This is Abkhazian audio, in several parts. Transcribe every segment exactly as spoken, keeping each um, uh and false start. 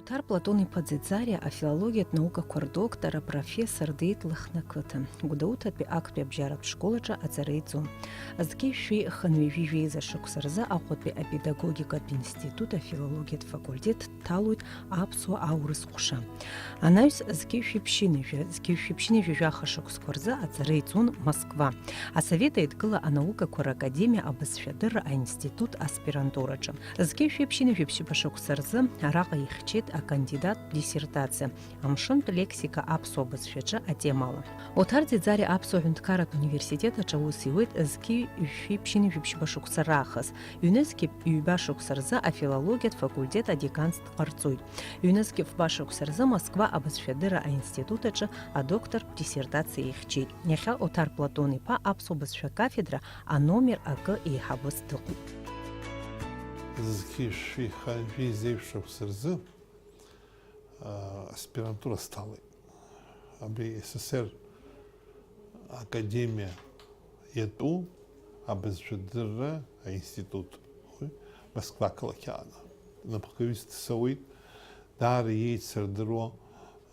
Ҭар Платон-иԥа Ӡеӡариа афилологиатә наукақәа рдоктор, апрофессор, деиҭлыхны ақыҭа Гәдоуҭатәи актәи абжьаратә школ аҿы аҵара иҵон. Зқьи жәшәи хынҩажәи жәеиза шықәса рзы Аҟәатәи апедагогикатә институт афилологиатә факультет дҭалоит аԥсуа-аурыс ҟәша. Анаҩс зқьи жәшәи ԥшьынҩажәи, зқьи жәшәи ԥшьынҩажәи жәаха шықәсқәа рзы аҵара иҵон Москва, Асовет Еидгыла анаукақәа ракадемиа абызшәадырра аинститут аспирантураҿы. Зқьи жәшәи ԥшьынҩажәи ԥшьба шықәса рзы араҟа ихьчеит акандидаттә диссертациа, амшынтә лексика аԥсуа бызшәаҿы атемала. Оҭар Ӡеӡариа аԥсуа ҳәынҭқарратә университет аҿы аус иуеит зқьи жәшәи ԥшьынҩажәи ԥшьба шықәса раахыс. Ҩнызқьи ҩба шықәса рзы афилологиатә факультет адеканс дҟарҵоит. Ҩнызқьи фба шықәса рзы Москва абызшәадырра аинститут аҿы адоктортә диссертациа ихьчеит. Иахьа Оҭар Платон-иԥа аԥсуа бызшәа кафедра аномер акы еиҳабыс дыҟоуп. Зқьи жәшәи хынҩажәи зеижә шықәса рзы, аа, аспирантура сҭалеит. Абри С С С Р академиа иатәу абызшәадырра аинститут, уи Москва ақалақь аҟны. Напхгаҩыс дсауеит, даара иеицырдыруа,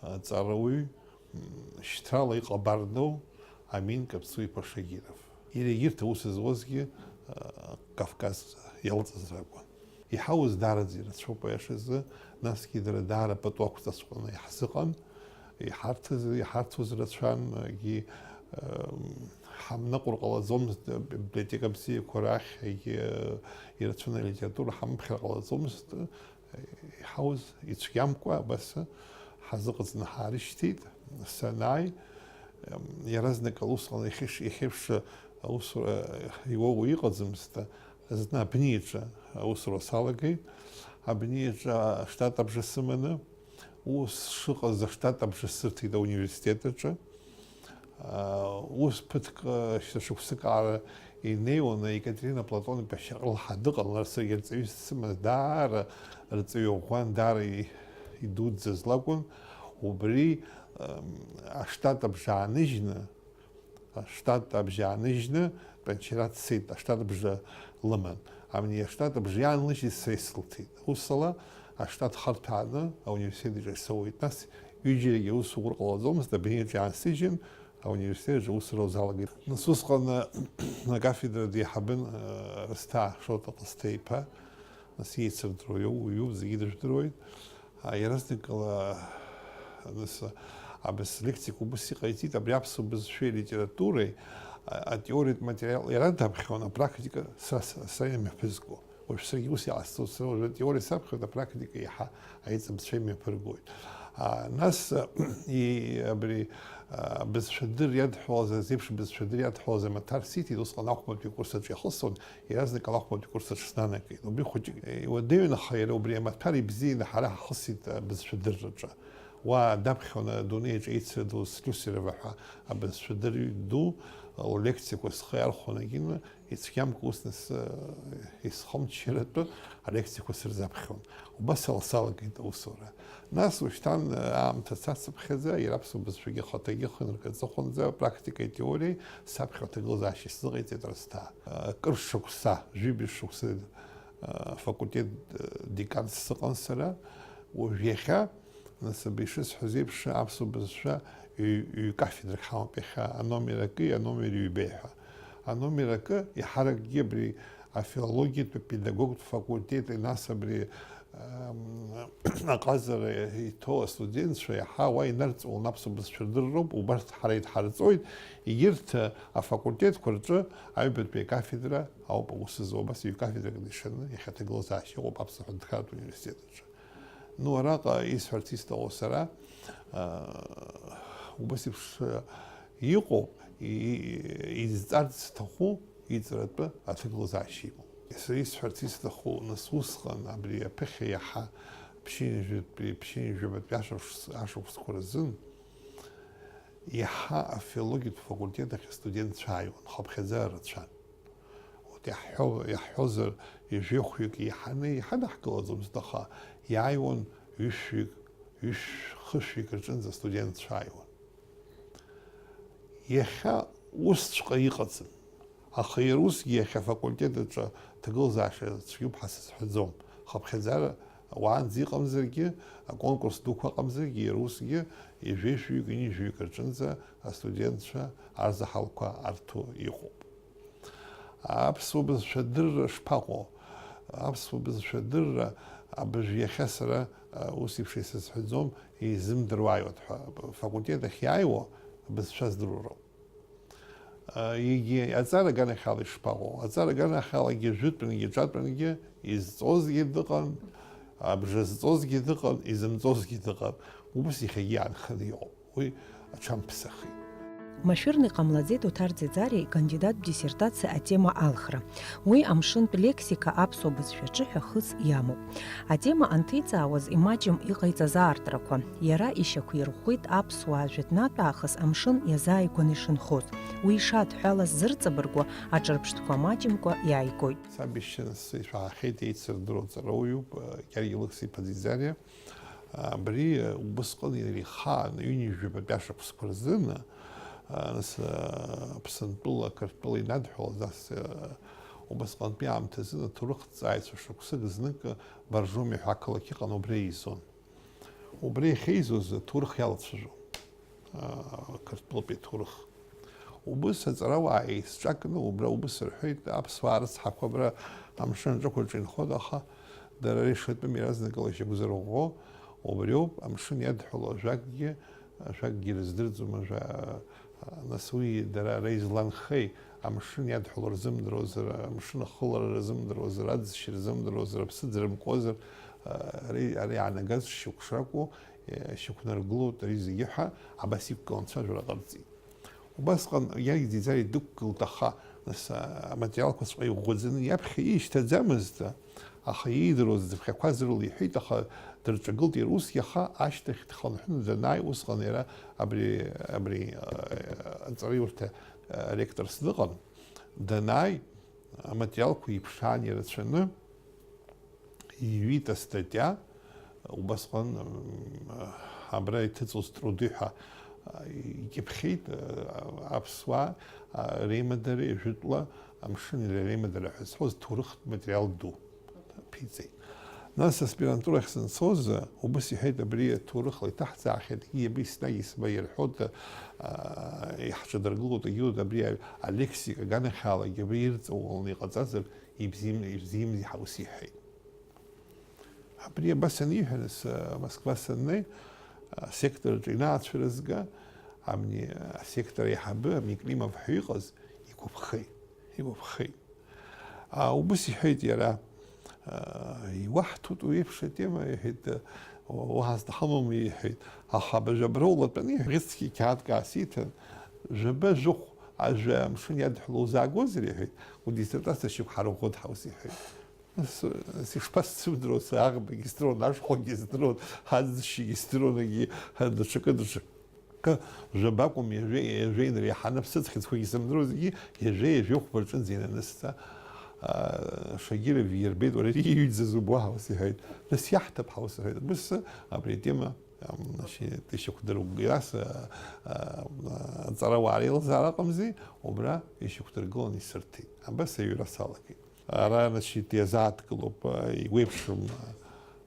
а, ҵарауаҩ, м, шьҭрала иҟабардоу Амин Каԥсуа-иԥа Шагиров. Иара егьырҭ аус зуазгьы, а, Кавказ иалҵыз ракәын. Иҳауз даараӡа ирацәоуп, аиашазы, насгьы дара даара пату ақәҵаҵәҟьаны иаҳзыҟан, иҳарҭаз, иҳарҭоз рацәан, егьи, ем, ҳамныҟәар ҟалаӡомызт, абиблиотека бзиақәа рахь, егьи, э, ирацәаны алитература ҳамыԥхьар ҟалаӡомызт, э, иҳауз ицәгьамкәа абас ҳазыҟаҵаны ҳаарышьҭит. Санааи, ем, иаразнакала усҟан иахьыш-, иахьеиԥш аусура иуоуа иҟаӡамызт, зны абниаҿы аусура салагеит. Абниаҿы аштат абжа сыманы, ус шыҟаз аштат абжа сырҭеит ауниверситет аҿы. Ус ԥыҭк, шьҭа шықәсык аара инеиуаны, Екатерина Платон-иԥа Шьаҟрыл ҳа дыҟан, лара саргьы рҵаҩыс дсымаз, даара рҵаҩы ӷәӷәан, даара и-, идуӡӡаз лакәын. Убри, ам, аштат абжа ааныжьны, аштат абжа ааныжьны, Тәанчара дцеит, аштат абжа лыман. Амни аштат абжа иаанлыжьит, са исылҭеит. Усала аштат харҭәааны ауниверситет аҿы исоуеит. Нас ҩыџьарагьы аус ур ҟалаӡомызт, абни аҿы иаансыжьын, ауниверситет аҿы аусура лзалагеит. Нас усҟан, акафедра деиҳабын, э, Рысҭаа Шоҭа Ҟасҭеи-иԥа, нас иеицырдыруа иоу-, иоуп, зегьы дрыжәдыруеит. А, иаразнакала, нас, абас лексика убас иҟаиҵеит, абри аԥсуа бызшәеи литературеи, а, атеориатә материал иара даԥхьон, апрактика са, са, са имҩаԥызго. Уажә саргьы ус иҟасҵоит, сара уажәы атеориа саԥхьоит, апрактика иаҳа аиҵбцәа имҩаԥыргоит. А, нас, и, абри, а, бызшәадыр иадҳәалаз, азеиԥш бызшәадыр иадҳәалаз амаҭәар сиҭеит, усҟан ахәбатәи акурс аҿы иахысуан, иаразнак алахәбатәи акурс аҿы снанагеит. Убри хәыҷык, э, иуадаҩын, аха иара убри амаҭәар ибзианы ҳара ҳахысит, э, абызшәадырраҿы. Уа даԥхьон адунеи аҿы еицырдыруаз Слюсарова ҳәа абызшәадырҩ ду, ллекциақәа схы иархәон, егьины ицәгьамкәа ус нас, э, исхымччаратәы алекциақәа сырзаԥхьон. Убас ала салагеит аусура. Нас уажәшьҭан, э, аамҭа цацыԥхьаӡа, иара аԥсуа бызшәагьы ахаҭагьы хынрк аҵыхәанӡа практикеи теориеи саԥхьа аҭагылазаашьа сзыҟаиҵеит Рысҭаа. Э, кыр шықәса, жәибжь шықәса, э, факультет, э, деканс сыҟан сара. Уажә иахьа, нас, абри ишысҳәаз еиԥш, аԥсуа бызшәа ҩ-, ҩ-кафедрак ҳамоуп иахьа, аномер акы, аномер ҩбеи ҳәа. Аномер акы, иаҳаракгьы абри афилологиатә педагогтә факультети, нас абри, ам, аҟазара иҭоу астудентцәа иаҳа уа инарҵаулан аԥсуа бызшәа рдырроуп, убарҭ ҳара идҳарҵоит, егьырҭ афакультетқәа рҿы аҩбатәи акафедра ауп аус зуа, абас ҩ-кафедрак ишаны иахьа аҭагылазаашьа ыҟоуп Аԥсуа ҳәынҭқарратә университет аҿы. Ну, араҟа исҳәарц исҭаху сара, аа, убас еиԥш, э, иҟоуп, и-, и-, изҵарц зҭаху иҵаратәы аҭагылазаашьа имоуп. Сара исҳәарц исҭаху, нас, усҟан абри аԥыхьа иаҳа ԥшьынҩажәатәи, ԥшьынҩажәабатәи ашықәс-, ашықәсқәа рзын иаҳа афилологиатә факультет ахь астудентцәа ааиуан, хыԥхьаӡара рацәан. Урҭ иаҳҳәо, иаҳҳәозар, ҩажәихәҩык еиҳаны иҳадаҳкылаӡомызт, аха иааиуан ҩышәҩык, ҩышә-, хышәҩык рҿынӡа астудентцәа ааиуан. Иахьа усҵәҟьа иҟаӡам. Аха иара усгьы иахьа афакультет аҿы аҭагылазаашьа цәгьоуп ҳәа сазҳәаӡом. Хыԥхьаӡара Уаанӡа иҟамзаргьы, аконкурс дуқәа ыҟамзаргьы, иара усгьы ҩажәаҩык, ҩынҩажәаҩык рҿынӡа астудентцәа арзаҳалқәа арҭо иҟоуп. Аԥсуа бызшәа адырра шԥаҟоу? Аԥсуа бызшәа адырра абыржә иахьа сара, а, ус еиԥш исызҳәаӡом, изымдыруа иоуп ҳәа. Афакультет ахь иааиуа абызшәа здыруа роуп. А, егьи аҵара аганахьала ишԥаҟоу? Аҵара аганахьалагьы жәытәынгьы ҿатәынгьы изҵозгьы дыҟан, абжа зҵозгьы дыҟан, изымҵозгьы дыҟан. Убас иахьагьы иаанханы иҟоуп. Уи аҽамԥсахит. Машәырны иҟамлаӡеит Оҭар Ӡеӡариа икандидаттә диссертациа атема алхра. Уи амшынтә лексика аԥсуа бызшәаҿы ҳәа хыс иамоуп. Атема анҭиҵаауаз имаҷым иҟаиҵаз аартрақәа. Иара ишьақәирӷәӷәеит аԥсуаа жәытәнатә аахыс амшын иазааигәаны ишынхоз. Уи ишадҳәалаз зырҵабыргуа аҿырԥштәқәа маҷымкәа иааигоит. Саб ишьны сшәаҳахьеит, еицырдыруа ҵарауаҩуп, Георги Алықьса-иԥа Ӡеӡариа. Абри, э, убысҟан иара ихаан ҩынҩажәи жәабатәи ашықәсқәа рзын, э, нас, э, Аԥсынтәыла Қырҭтәыла инадҳәалаз, нас, э, убасҟантәи аамҭазын аҭоурыхҭҵааҩцәа шықәсык знык, э, Боржоми ҳәа ақалақь ыҟан, убра еизон. Убра иахьеизоз аҭоурых иалацәажәон. Қырҭтәылатәи аҭоурых. Убыс аҵарауаа еизҿакны убра убыс рҳәеит, аԥсуаа рыцҳақәа абра амшын аҿықәаҿы инхоит, аха дара рышатәым иаразнакала ишьақәзырӷәӷәо убриоуп, амшын иадҳәало ажәакгьы, ажәакгьы рыздырӡом, ажәа, нас уи дара ара изланхеи? Амшын иадҳәало рзымдыруазар, амшын ахылара рзымдыруазар, аӡышьа рзымдыруазар, аԥсыӡ рымкуазар, ари, ари иаанагаз шьоук шракәу, шьақәнаргылоит ари зегьы ҳәа абас иқәгылан ацәажәара ҟарҵеит. Убасҟан Георги Ӡеӡариа дықәгылт, аха, нас, аматериалқәаҵәҟьа иӷәӷәаӡаны иаԥхьа ишьҭаӡамызт, аха иидыруаз зыԥхьақәаз рыла иҳәеит, аха дырҿагылт иара усгьы, аха ашьҭахь дхынҳәны данааи, усҟан иара абри, абри, а, аҵараиурҭа, а, ректорс дыҟан, данааи, аматериалқәа иԥшаан ирацәаны, иҩит астатиа, убасҟан, м, абра иҭыҵуаз труды ҳәа, а, икьыԥхьеит, а, аԥсуаа, а, реимадареи жәытәла амшын реимадара ҳәа зҳәоз ҭоурыхтә материал ду ԥиҵеит. Нас аспирантура ахь санцоз, убыс иҳәеит, абри аҭоурыхла иҭаҳҵаахьеит, егьи абри еснагь исба ирҳәоит, а, иаҳҿадыргылоит, егьиуеит, абри а-, алексика аганахьалагьы абри ирҵауланы иҟаҵазар, ибзиам-, ибзиамзи ҳәа ус иҳәеит. Абри абас аниҳәа, нас, а, Москва саннеи, а, асектор аҿы инаацәыразга, амни, а, асектор аиҳабы, амни Климов ҳәа иҟаз, игәаԥхеит, игәаԥхеит. А, убыс иҳәеит иара, а, иуаҳҭоит уи еиԥш атема, иҳәеит, а, уаҳа зҭахымам, иҳәеит. Аха абыржә абра улатәаны, иҳәеит, ӷьыцқьа қьаадк аасиҭан, жәаба, жәохә ажәа амшын иадҳәало узаагозар, иҳәеит, удиссертациа шьақәҳарӷәӷәоит ҳәа ус иҳәеит. Нас, нас ишԥасцәыбдыруа, сара аӷбагьы здыруан, ашхәагьы здыруан, аӡышьагьы здыруан, егьи даҽакы, даҽакы. Жәаба акәым, ҩажәи, ҩажәи инареиҳаны аԥсыӡ хьыӡқәагьы сымдыруа зегьы, ҩажәи, ҩажәи хәба рҿынӡа инанысҵа, а, Шагиров ирбеит, уара иҩӡаз убома ҳәа ус иҳәеит. Нас иаҳҭап ҳәа ус иҳәеит. Убыс абри атема, ам, значит, ишьақәдыргылаз, а, а, аҵарауаа реилазаара аҟамзи, убра ишьақәдыргыланы исырҭеит. Абас аҩра салагеит. Ара, значит, иазааҭгылоуп, а, иуеиԥшым,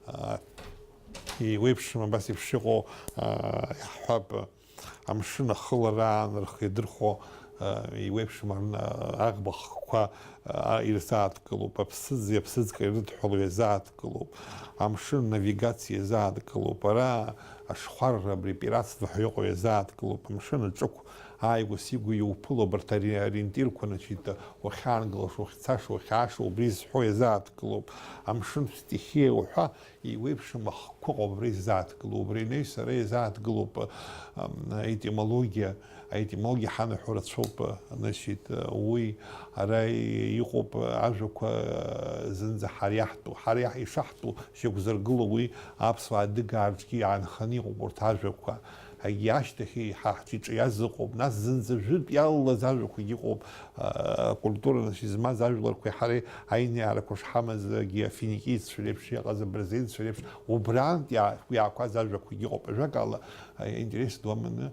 а, иуеиԥшым абас еиԥш иҟоу, а, иаҳҳәап, амшын ахылара аан рхы иадырхәо, а, иуеиԥшым арна-, аӷба хкқәа, а, ирзааҭгылоуп, аԥсыӡи аԥсыӡкеи ирыдҳәалоу иазааҭгылоуп, амшын навигациа иазааҭгылоуп, ара ашхәарра, абри пиратство ҳәа иҟоу иазааҭгылоуп, амшын аҿықә ааигәа-сигәа иуԥыло, абарҭ ари-, ориентирқәа, значит, уахьаангылаша, уахьцаша, уахьааша, убри зҳәо иазааҭгылоуп. Амшын стихиа уҳәа, еиуеиԥшым ахқәа ыҟоуп, абра изааҭгылоу, убри анаҩс ара иазааҭгылоуп, ам, аетимологиа, аетимологиа ҳанаҳәо рацәоуп, значит, уи ара иҟоуп ажәақәа зынӡа ҳара иаҳтәу, ҳара иаҳ-, ишаҳтәу шьақәзыргыло уи аԥсуа адыгаа рҿгьы иаанханы иҟоуп урҭ ажәақәа. Егьи ашьҭахь еиҳа ҳҿы иҿиаз ыҟоуп, нас зынӡа жәытә иалалаз ажәақәагьы ыҟоуп, а, акультура, нас, измаз ажәларқәеи ҳареи аиниарақәа шҳамаз, егьи афиникиеццәа реиԥш иҟаз абразильццәа реиԥш, убрантә иаа-, иаақәаз ажәақәагьы ыҟоуп. Ажәакала, а, интерес ду аманы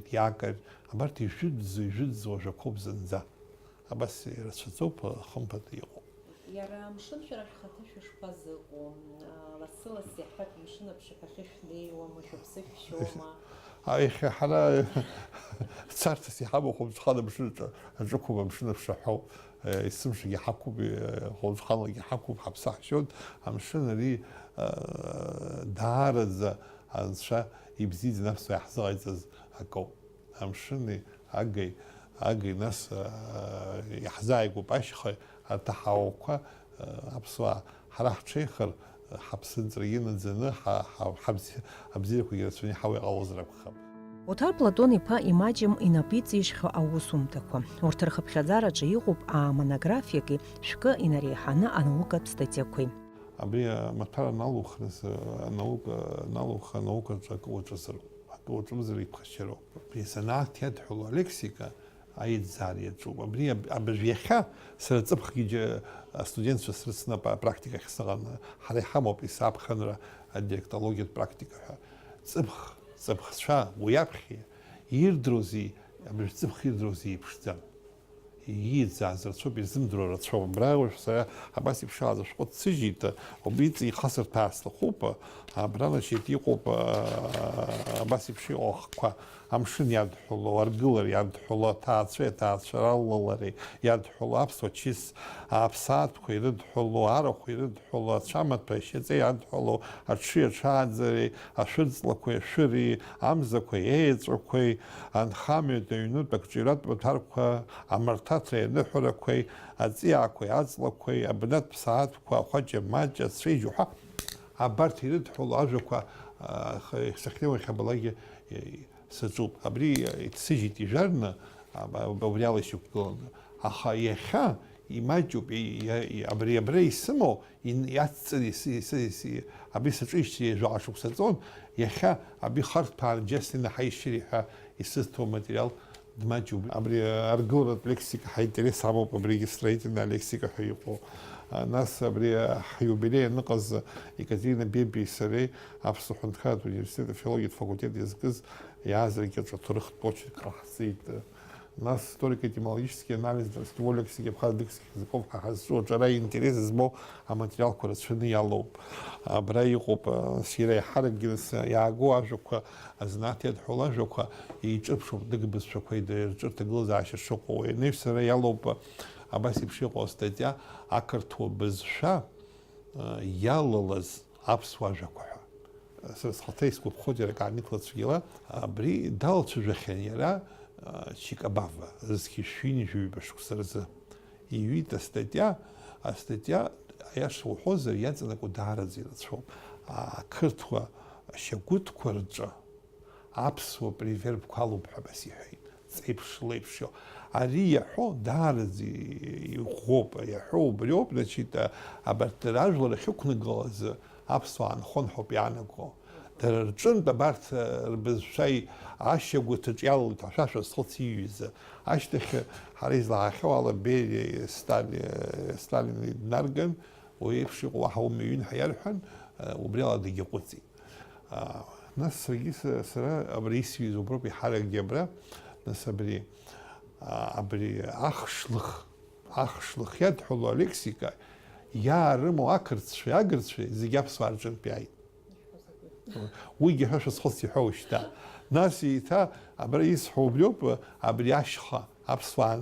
Аиаҷык, иакаҿ, абарҭ ижәытәӡа, ижәытәӡа ажәақәоуп зынӡа. Абас ирацәаӡоуп, хымԥада иҟоуп. Иара амшын шәара шәхаҭа шәышԥазыҟоу? Лассы-ласс иаҳҳәап, мшын аԥшаҳәахьы шәнеиуама, шәыԥсы шәшьома? Аиахьа ҳара царҭас иҳамоу хәымҽхан амшын аҿы, аҿықәым амшын аԥшаҳәоуп. Есымшагьы ҳақәуп, хәымҽханлагьы ҳақәуп, ҳаԥсы ҳшьоит. Амшын ари даараӡа Анцәа ибзиаӡаны аԥсуаа иаҳзыҟаиҵаз акоуп. Амшыни агеи, агеи нас, аа, иаҳзааигәоуп ашьха, арҭ аҳауақәа, аа, аԥсуаа ҳара ҳҽеихар, ҳаԥсынҵрагьы наӡаны, ҳа-, ҳа-, ҳабзи-, абзиақәагьы рацәаны иҳауа иҟалозар акәхап. Оҭар Платон-иԥа имаҷым инапы иҵижьхьоу аусумҭақәа. Урҭ рхыԥхьаӡараҿы иҟоуп аамонографиаки шәкы инареиҳаны анаукатә статиақәеи. Абри амаҭәар аналухрыз, анаука, аналуха, анаукаҿы акы уаҿызар, акы уаҿымзар иԥхашьароуп. Абри азанааҭ иадҳәалоу алексика аиӡара иаҿуп. Абри аб-, абыржә иахьа сара ҵыԥхгьы џьа-, астудентцәа срыцны апра-, апрактика ахь сыҟан. Ҳара иҳамоуп есааԥхынра адиалектологиатә практика ҳәа. Ҵыԥх, ҵыԥхцәа уи аԥхьа ирдыруазеи, абыржә ҵыԥх ирдыруазеи еиԥшӡам. Ииӡааз рацәоуп, ирзымдыруа рацәоуп. Абра уажә сара абас еиԥш иҟаз ашәҟәы дсыжьит, убри иҵегь ихасырҭәаар сҭахуп, абра, значит, иҟоуп, аа, абас еиԥш иҟоу ахқәа, амшын иадҳәалоу, аргылара иадҳәалоу, аҭаацәеи аҭаацәа ралалареи иадҳәалоу, аԥсуа чыс, аԥсаатәқәа ирыдҳәалоу, арахә ирыдҳәалоу, ацәамаҭәа ашьаҵа иадҳәалоу, аҽи аҽааӡареи, ашәырҵлақәеи ашәыри, амзақәеи ееҵәақәеи, анхамҩатәи аҩнытә акҿиаратә маҭәарқәа, амарҭаҭреи аныҳәарақәеи, аҵиаақәеи аҵлақәеи, абнатә ԥсаатәқәа, ахәаҷа-маҷа, ацәеижь уҳәа, абарҭ ирыдҳәалоу ажәақәа, а, х-, сахьнеиуа иахьабалакгьы, е, Саҿуп. Абри иццыжьит ижәарны, аб-, аб-, абри ала ишьақәгыланы. Аха иахьа имаҷуп, и-, и-, и-, абри абра исымоу, ин-, иацҵаны ис-, ис-, ис-, абри саҿижьҭеи жәаха шықәса ҵуан, иахьа абри харҭәаан џьасҭа инаҳаишьыри ҳәа исызҭо аматериал дмаҷуп. Абри аргыларатә лексика ҳаинтерес амоуп, абригьы строительная лексика ҳәа иҟоу. А, нас абри ҳиубилеи аныҟаз Екатерина Бебиеи сареи Аԥсуа ҳәынҭқарратә университет афилологиатә факультет иазкыз иааз ркьаҿ аҭоурыхтә очерк ҟаҳҵеит. Нас историко-этимологический анализ, слово лексики абхаз лексики языков ҳәа ҳазҿу аҿара интерес змоу аматериалқәа рацәаны иалоуп. Абра иҟоуп, а, сира иаҳаракгьы нас иаагоу ажәақәа, азанааҭ иадҳәалоу ажәақәа еиҿырԥшуп, дык бызшәақәа идырҿы рҭагылазаашьа шыҟоу. Уи анаҩс ара иалоуп, а, абас еиԥш иҟоу астатиа, ақырҭуа бызшәа, а, иалалаз аԥсуа ажәақәа ҳәа. Сара схаҭа исгәаԥхоит иара акаамеҭла цәгьала, абри далацәажәахьан иара, а, Чикабава, зқьи шәи ҩынҩажәи ҩба шықәса рзы. Иҩит астатиа, астатиа, аиаша уҳәозар, иаҵанакуа даараӡа ирацәоуп. А, ақырҭуа шьагәыҭқәа рҿы аԥсуа превербқәа алоуп ҳәа абас иҳәеит. Ҵеиԥш леиԥш иоу. Ари иаҳәо даараӡа иӷәӷәоуп, иаҳәо убриоуп, значит, а, абарҭ дара ажәлар ахьықәнагалаз аԥсуаа нхон ҳәоуп иаанаго. Дара рҿынтә абарҭ, а, рбызшәа ашьагәыҭаҿ иалалеит ҳәа шәа шәазхәыц иҩыза. Ашьҭахь ҳара излаҳахьоу ала Бериа Стали-, Сталин днарган, уи еиԥш иҟоу уаҳа умыҩын ҳәа иарҳәан, а, убри ала дагьаҟәыҵит. А, нас саргьы са-, сара абри исҩыз уброуп, иҳаракгьы абра, нас абри, а, абри ахшлых, ахшлых иадҳәалоу алексика иаарымоу ақырҭцәеи агырцәеи зегьы аԥсуаа рҿынтә иааит. Уигьы ҳәа шәазхәыц иҳәоу шьҭа. Нас еиҭа абра исҳәо убриоуп, абри ашьха аԥсуаа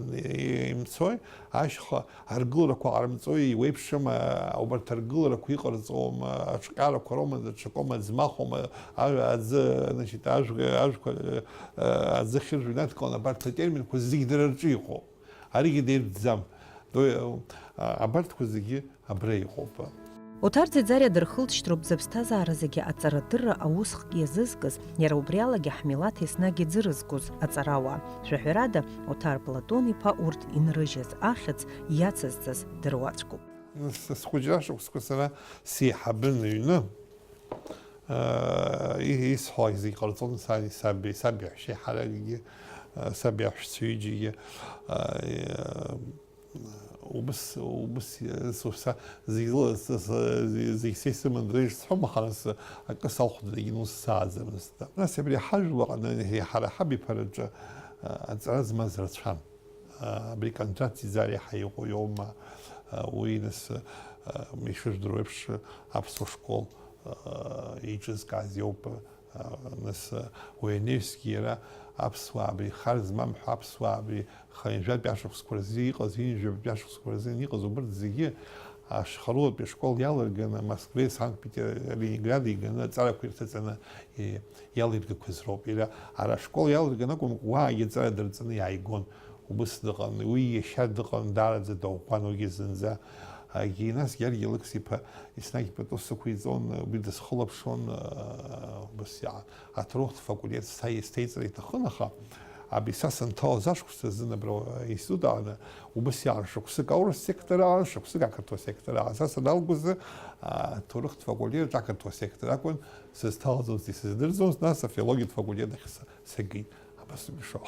имцои, ашьха аргыларақәа ҟарымҵои, еиуеиԥшым, а, убарҭ аргыларақәа иҟарҵом, а, аҿҟьарақәа роума, даҽакоума, аӡмахома, а-, аӡы, значит, ажә-, ажәқәа, а, аӡы хьыржәо инадкыланы, абарҭ атерминқәа зегь дара рҿы иҟоуп. Аригьы деиртәӡам. Ду-, а, абарҭқәа зегьы абра иҟоуп. Оҭар Ӡеӡариа дырхылҵшьҭроуп зыԥсҭазаара зегьы аҵарадырра аусхк иазызкыз, иара убри алагьы ҳмилаҭ еснагь иӡырызгоз аҵарауаа. Шәаҳәарада, Оҭар Платон-иԥа урҭ инрыжьыз ахьӡ иацызҵаз дыруаӡәкуп. С-, схәыҷра шықәсқәа сара сеиҳабын аҩны. Э, и-, исҳәо зегь ҟарҵон сани саби, саб иаҳәшьеиҳаракгьы, э, саб иаҳәшьцәа ҩыџьагьы, э, убыс, убыс, са, зегь зла-, с-, с-, зегь са исыман дреиԥш сҳәом, аха нас акы салхәдагьы ус сааӡамызт. Нас абри ҳажәлар аҟны ҳара ҳабиԥараҿы, э, аҵара змаз рацәан. Абри Кондраҭ Ӡеӡариа ҳәа иҟоу иоума, уи нас, ишыжәдыруа еиԥш, аԥсуа школ еиҿызкааз иоуп, нас уи анаҩсгьы иара аԥсуаа абри хар змам ҳәа, аԥсуаа абри хынҩажәатәи ашықәсқәа рзы иҟаз, ҩынҩажәатәи ашықәсқәа рзы иҟаз убырҭ зегьы ашьхарулатәи ашкол иалырганы, Москвеи Санкт-Петер-, Ленингради иганы аҵарақәа ирҭаҵаны, и-, иалиргақәаз роуп. Иара ара ашкол иалырган акәымкәа, уаагьы аҵара дырҵаны иааигон. Убыс дыҟан, уи иашьа дыҟан, даараӡа дыӷәӷәан уигьы зынӡа. Агьи нас Георги Алықьса-иԥа еснагь пату сықәиҵон, уи дысхылаԥшуан, убыс иаан. Аҭоурыхтә факультет сҭа-, сҭеиҵар иҭахын, аха абри са санҭалаз ашықәс азын абра аинститут аҟны убыс иаан шықәсык аурыс сектор аҟан, шықәсык ақырҭуа сектор аҟан. Са саналгозы, а, аҭоурыхтә факультет аҿы ақырҭуа сектор акәын сызҭалҵоз, исыздырӡомызт, нас афилологиатә факультет ахь са-, сагеит. Абас ишо.